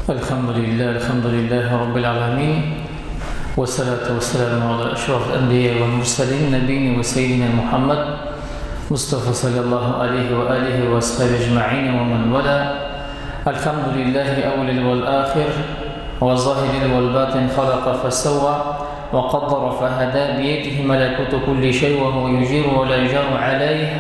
الحمد لله الحمد لله رب العالمين والصلاة والسلام على أشرف الأنبياء والمرسلين نبينا وسيدنا محمد مصطفى صلى الله عليه وآله وأصحابه أجمعين ومن والاه الحمد لله أول والآخر والظاهر والباطن خلق فسوى وقدر فهدى بيده ملكوت كل شيء وهو يجير ولا يجار عليه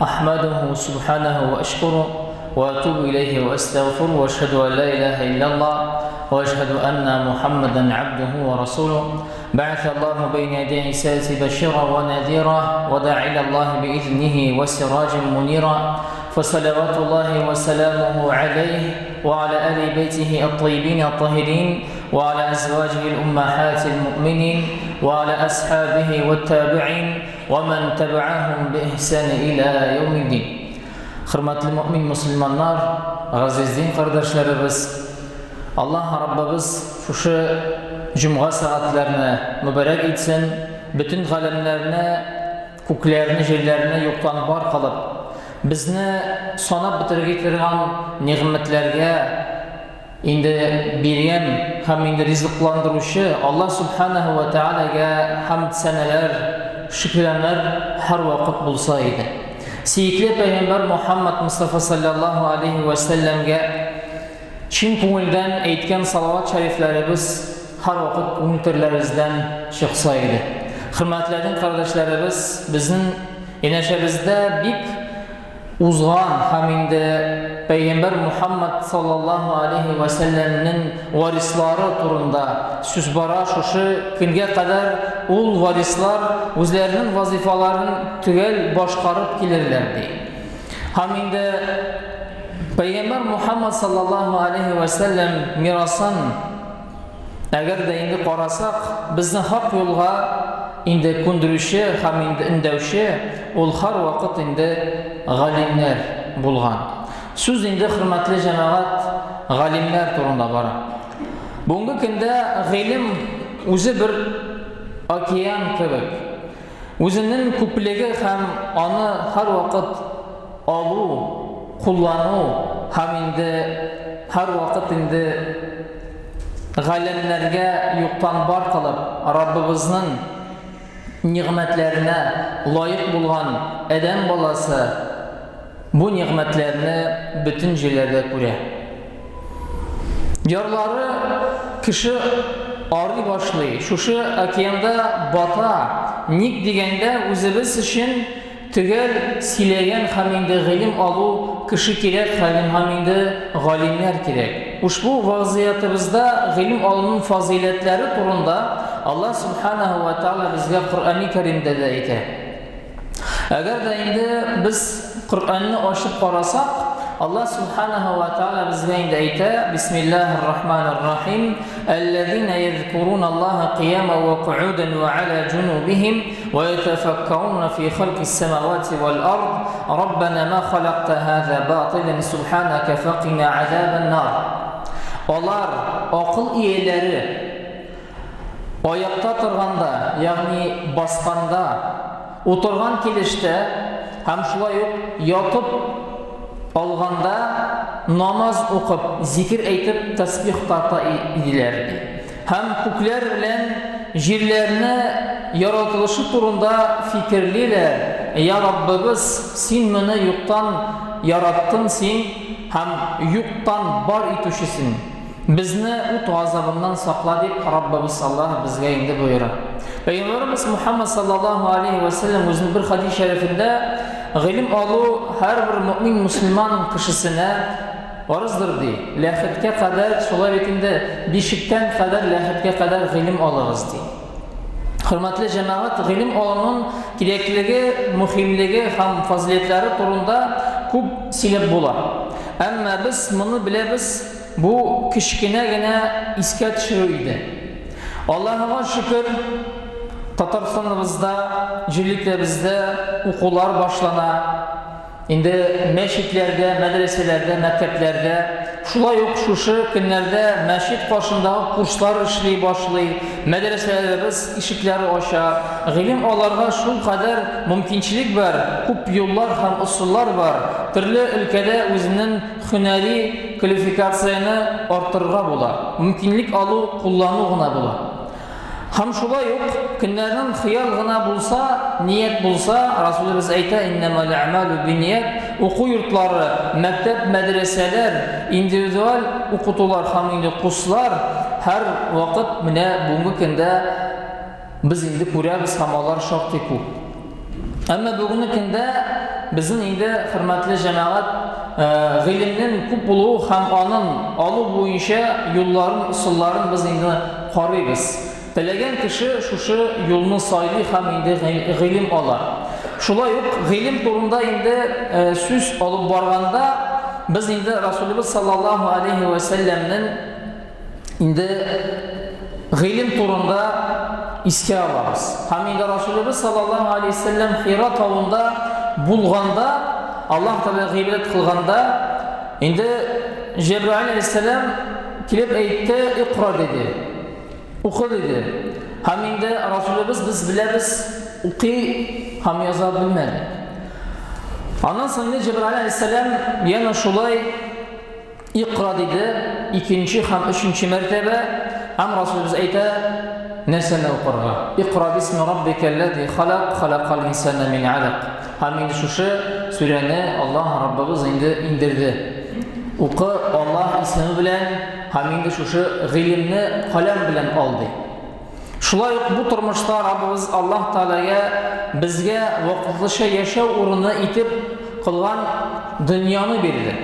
أحمده سبحانه وأشكره وأتوب إليه وأستغفره وأشهد أن لا إله إلا الله وأشهد أن محمدا عبده ورسوله بعث الله بين يدي عيسى بشيرا ونذيرا وداعي إلى الله بإذنه وسراجا منيرا فصلوات الله وسلامه عليه وعلى آل بيته الطيبين الطاهرين وعلى أزواجه الأمهات المؤمنين وعلى أصحابه والتابعين ومن تبعهم بإحسان إلى يوم الدين Хөрмәтле мөэмин мөселманнар, газиз дин кардәшләребез, Аллаһ Раббыбыз шушы җомга сәгатьләрне мөбарәк итсен, бөтен галәмнәрне, күкләрне, җирләрне юктан бар кылып, безне санап бетерергә торган нигъмәтләргә инде биргән һәм инде ризыкландыручы Аллаһ Субханаһу ва Таалагә хәмд-сәнәләр, шөкранәләр һәрвакыт булса иде. Сөекле пәйгамбәр Мухаммад Мустафа саллаллаһу алейхи ва сәлләмгә чын күңелдән әйткән салават шәрифләребез һәрвакыт күңел түрләребездән чыкса иде. Хөрмәтле дин кардәшләребез, безнең янәшәбездә бик узган һәм инде Пәйгамбәр Мухаммад саллаллаһу алейһи вә сәлләмнең варислары турында сүз бара. Шушы көнгә кадәр ул варислар үзләренең вазифаларын төгәл башкарып килерләр, ди. Һәм инде Пәйгамбәр Мухаммад саллаллаһу алейһи вә сәлләм мирасын Әгәр дә инде карасак, безне хак юлга инде күндерүче һәм инде өндәүче ул һәрвакыт инде галимнәр булган. Сүз инде, хөрмәтле җәмәгать, галимнәр турында бара. Бүгенге көндә гыйлем үзе бер океан кебек. Үзенең күплеге һәм аны һәрвакыт алу, куллану һәм инде һәрвакыт инде галәмнәргә юктан бар кылып, Раббыбызның нигъмәтләренә лаек булган адәм баласы бу нигъмәтләрне бөтен җирләрдә күрә. Ярлары кеше арый башлый, шушы океанда бата. Ник дигәндә, үзебез өчен төгәл сөйләгән һәм инде гыйлем алу кеше кирәк хәлим һәм инде галимнәр кирәк. Ушбу вазыятыбызда гыйлем алуның фазыйләтләре турында Аллаһ Субханаһу ва Тааля безгә Коръәни Кәримдә дә әйтә. Әгәр дә инде без Коръәнне ачып карасак, Аллаһ Субханаһу ва Тааля безгә инде әйтә: Бисмиллаһир Рахманир Рахим, Аллазина язкуруна Аллаһа кыяма ва куудан ва аля джунубихим ва ятафаккаруна фи халкис самавати вал ард, Раббана ма халакта хаза батилан субханака факина азабан нар. Алар акыл ияләре Аякта торганда, ягъни басканда, утырган килештә һәм шулай ук ятып алганда намаз укып, зикер әйтеп, тәсбих тарта иделәр, ди. Һәм күкләр белән җирләрне яратылышы турында фикерлиләр, Я Раббыбыз, Син моны юктан яраттың, Син һәм юктан бар итүчесең. Безне ут газабыннан сакла, дип Раббыбыз Аллаһ безгә инде боера. Пәйгамбәребез Мухаммад саллаллаһу алейһи вә сәлләм үзенең бер хадис шәрифендә гыйлем алу һәрбер мөэмин мөселман кешесенә фарыздыр ди. Ләхеткә кадәр, шулай бит инде, бишектән кадәр ләхеткә кадәр гыйлем алыгыз ди. Хөрмәтле җәмәгать, гыйлем алуның кирәклеге, мөһимлеге һәм фазиләтләре турында күп сөйләп була. Әмма без моны беләбез, Бу кечкенә генә искә төшерү иде. Аллаһыга шөкер, Татарстаныбызда, җирлекләребездә укулар башлана. Инде мәчетләрдә, мәдрәсәләрдә, мәктәпләрдә, шулай ук шушы көннәрдә мәчет каршындагы курслар эшли башлый, мәдрәсәләребез ишекләре ача. Гыйлем аларга шул кадәр мөмкинчелек бар, күп юллар һәм ысуллар бар. Төрле өлкәдә үзенең һөнәри. квалификацияне арттырырга була, мөмкинлек алу, куллану гына була. Һәм шулай ук көннәрнең хыял гына булса, ният булса, Расулыбыз әйтә, иннәмәл әмәлү бинният, уку йортлары, мәктәп, мәдрәсәләр, индивидуаль укытулар һәм инде курслар һәр вакыт менә бүгенге көндә без инде күрәбез һәм алар шактый күп. Әмма бүгенге көндә безнең инде хөрмәтле җәмәгать гыйлемнең күп булуы һәм аның алу буенча юлларын, ысулларын без инде карыйбыз. Теләгән кеше шушы юлны сайлый һәм инде гыйлем ала. Шулай ук гыйлем турында инде сүз алып барганда без инде Расулыбыз саллаллаһу алейхи ва сәлләмнең Инде гыйлем турында искә алабыз. Һәм инде Расулыбыз саллаллаһу алейһи вәсәлләм Хира тавында булганда, Аллаһ Тәгалә гыйбадәт кылганда, инде Җәбраил алейһиссәлам килеп әйтте, "Икра" диде. Укы диде. Һәм инде Расулыбыз без беләбез, укый һәм яза белмәде. Аннан соң инде Җәбраил алейһиссәлам янә шулай Икра диде, икенче һәм өченче мәртәбә, һәм Расулыбыз әйтә, нәрсәне укырга? Икра бисми раббикәлләзи халак, халакал инсана мин алак. Һәм инде шушы сүрәне Аллаһ Раббыбыз инде индерде. Укы Аллаһ исеме белән һәм инде шушы гыйлемне каләм белән ал ди. Шулай ук бу тормышта Раббыбыз Аллаһ Тәгаләгә безгә вакытлыча яшәү урыны итеп кылган дөньяны бирде.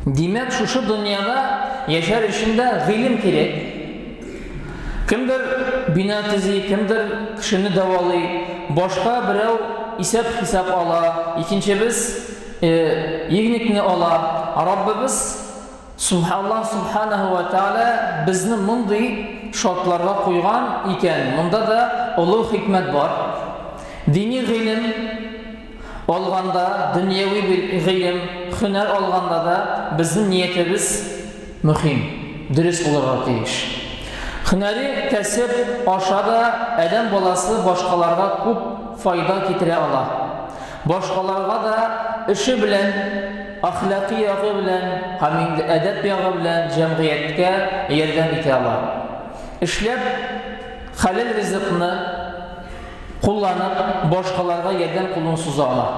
Димәк, шушы дөньяда яшәр өчен дә гыйлем кирәк. Кемдер бина төзи, кемдер кешене дәвалый, башка берәү исәп-хисап ала, икенчебез егникне ала. Раббыбыз Аллаһ субханаһу ва тааля безне мондый шартларга куйган икән, монда да олы хикмәт бар. Дини гыйлем алганда, дөньяви гыйлем, һөнәр алганда да безнең ниятебез мөһим, дөрес булырга тиеш. Һөнәри кәсеп аша да адәм баласы башкаларга күп файда китерә ала. Башкаларга да эше белән, әхлакый ягы белән һәм инде әдәп ягы белән җәмгыятькә ярдәм итә ала. Эшләп, хәләл ризыкны кулланып, башкаларга ярдәм кулын суза ала.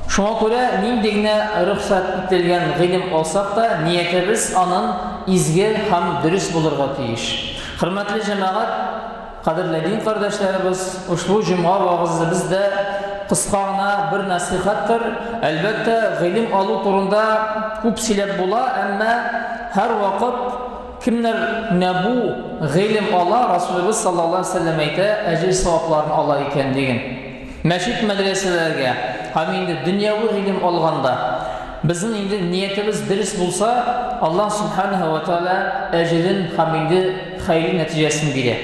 Шуңа күрә нинди генә рөхсәт ителгән гыйлем алсак та, ниятебез анын изге һәм дөрес булырга тиеш. Хөрмәтле җәмәгать, кадерле дин кардәшләребез, ошбу җомга вагызыбыз да кыска гына бер нәсыйхәттер. Әлбәттә, гыйлем алу турында күп сөйләп була, әмма һәрвакыт Кемнәр менә бу гыйлем ала, Расулыбыз саллаллаһу алейһи ва сәлләм әйтә, әҗер-савапларын ала икән диген. Мәчет-мәдрәсәләргә һәм инде дөньяви гыйлем алганда, безнең инде ниятебез дөрес булса, Аллаһ субханаһу ва тааля әҗерен һәм инде хәерле нәтиҗәсен бирә.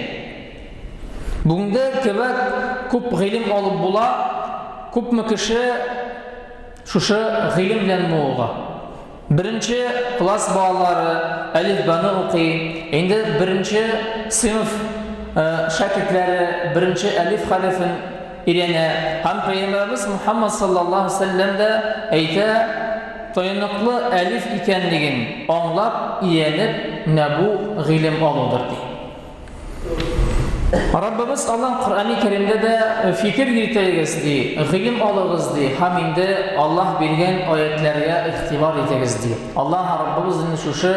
Бүгенге кебек күп гыйлем алып була, күпме кеше шушы гыйлем белән мавыга. Беренче класс балалары әлифбаны укый, инде беренче сыйныф шәкертләре беренче әлиф хәрефен өйрәнә. Һәм Пәйгамбәребез Мухаммад саллаллаһу алейһи сәлләм дә әйтә, таяныклы әлиф икәнлеген аңлап, өйрәнеп, менә бу гыйлем алудыр, ди. Раббыбыз Аллаһ Коръәни Кәримдә дә фикер йөртегез ди, гыйлем алыгыз ди һәм инде Аллаһ биргән аятләргә игътибар итегез ди. Аллаһ Раббыбыз инде шушы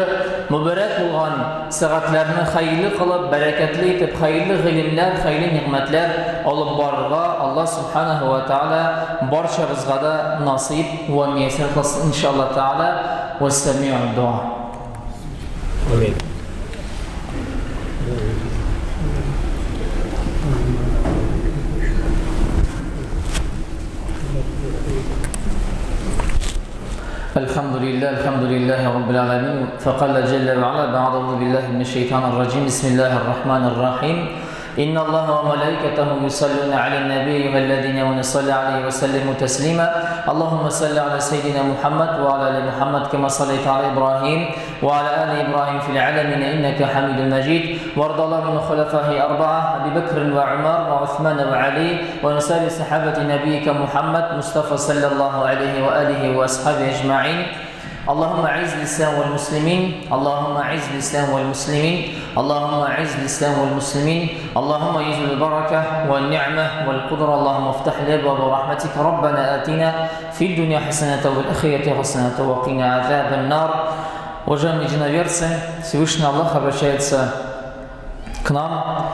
мөбарәк булган сәгатьләрне хәерле кылып, бәрәкәтле итеп, хәерле гыйлемнәр, хәерле нигъмәтләр алып барырга Аллаһ Субханаһу ва Тааля барчабызга да насыйп вә мияссәр кылсын иншаллаһ Тааля. Вәссәмиу дуа. Амин. الحمد لله الحمد لله رب العالمين فقال جل وعلا بعد أعوذ بالله من الشيطان الرجيم بسم الله الرحمن الرحيم إن الله وملائكته يصلون على النبي والذين آمنوا صلى عليه وسلموا تسليما اللهم صل على سيدنا محمد وعلى آل محمد كما صليت على إبراهيم وعلى آل إبراهيم في العالمين إنك حميد مجيد وارض اللهم عن خلفائه أربعة أبي بكر وعمر وعثمان وعلي وعن سائر صحابة نبيك محمد مصطفى صلى الله عليه وآله وأصحابه أجمعين. اللهم اعز الإسلام والمسلمين اللهم اعز الإسلام والمسلمين اللهم اعز الإسلام والمسلمين اللهم يزل البركة والنعمة والقدرة اللهم افتح لي أبواب رحمتك ربنا آتنا في الدنيا حسنة وفي الآخرة حسنة وقنا عذاب النار. Уважаемые единоверцы, Всевышний Аллах обращается к нам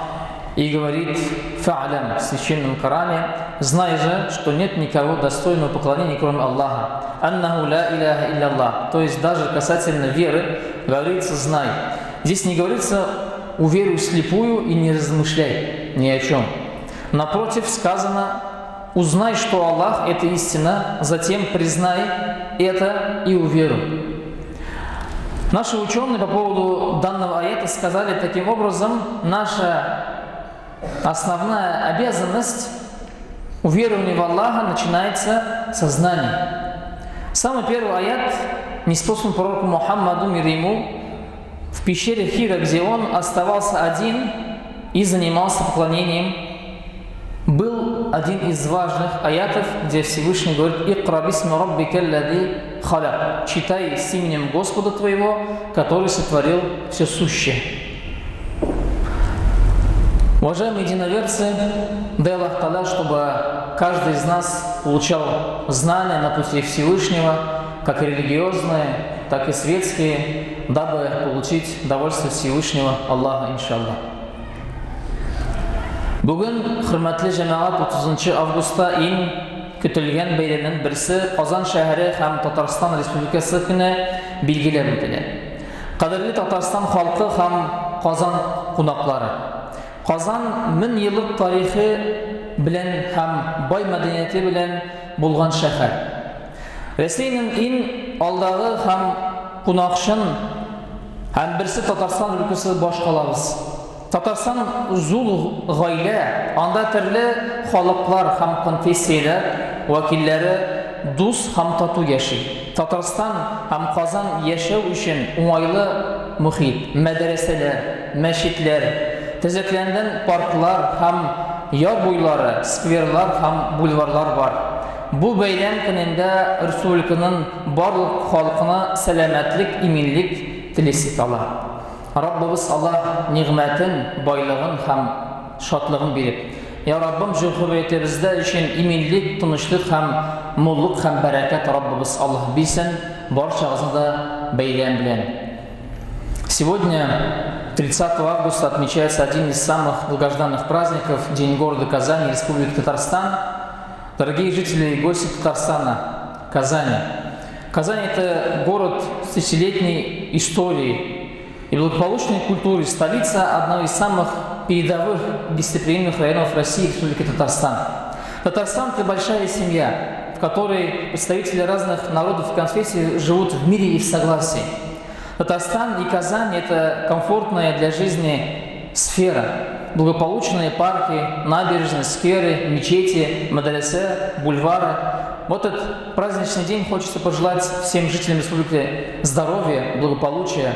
и говорит فاعلم в Священном Коране: «Знай же, что нет никого достойного поклонения, кроме Аллаха». أنه لا إله إلا الله. То есть даже касательно веры говорится «знай». Здесь не говорится «уверуй вслепую и не размышляй ни о чем». Напротив, сказано: «Узнай, что Аллах – это истина, затем признай это и уверуй». Наши ученые по поводу данного аята сказали таким образом: наша основная обязанность уверования в Аллаха начинается со знания. Самый первый аят ниспослан пророку Мухаммаду, мир ему, в пещере Хира, где он оставался один и занимался поклонением, был один из важных аятов, где Всевышний говорит: «اقرأ باسم ربك الذي خلق». Читай с именем Господа твоего, который сотворил все сущее. Уважаемые единоверцы, дай Аллах Таля, чтобы каждый из нас получал знания на пути Всевышнего, как и религиозные, так и светские, дабы получить довольство Всевышнего Аллаха, إن شاء الله. Бүген, хөрмәтле җәмәгать, 30 августта иң көтелгән бәйрәмнең берсе Казан шәһәре һәм Татарстан Республикасы көне билгеләп үтелә. Кадерле Татарстан халкы һәм Казан кунаклары. Казан мең еллык тарихы белән һәм бай мәдәнияте белән булган шәһәр. Рәсәйнең иң алдагы һәм кунакчыл һәм берсе Татарстан Республикасы башкалабыз. Татарстан зур гаилә, анда төрле халыклар һәм конфессияләр вәкилләре дус һәм тату яши. Татарстан һәм Казан яшәү өчен уңайлы мохит, мәдрәсәләр, мәчетләр, төзекләнгән парклар һәм яр буйлары, скверлар һәм бульварлар бар. Бу бәйрәм көнендә республиканың барлык халкына сәламәтлек, иминлек телисе кала. Раббыбыз Аллаһ нигъмәтен, байлыгын һәм шатлыгын биреп. Я Раббым, җөмһүриятебездә өчен иминлек, тынычлык һәм муллык һәм бәрәкәт Раббыбыз Аллаһ бирсен, барчагызны да бәйрәм белән. Сегодня, 30 августа, отмечается один из самых долгожданных праздников – День города Казани, Республики Татарстан. Дорогие жители и гости Татарстана, Казани. Казань – это город с тысячелетней историей и благополучной культурой, столица одного из самых передовых гостеприимных районов России, Республики Татарстан. Татарстан – это большая семья, в которой представители разных народов и конфессий живут в мире и в согласии. Татарстан и Казань – это комфортная для жизни сфера. Благополучные парки, набережные, скверы, мечети, мадресе, бульвары. В этот праздничный день хочется пожелать всем жителям республики здоровья, благополучия.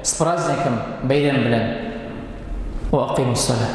С праздником, бәйрәм белән. وأقيموا الصلاة.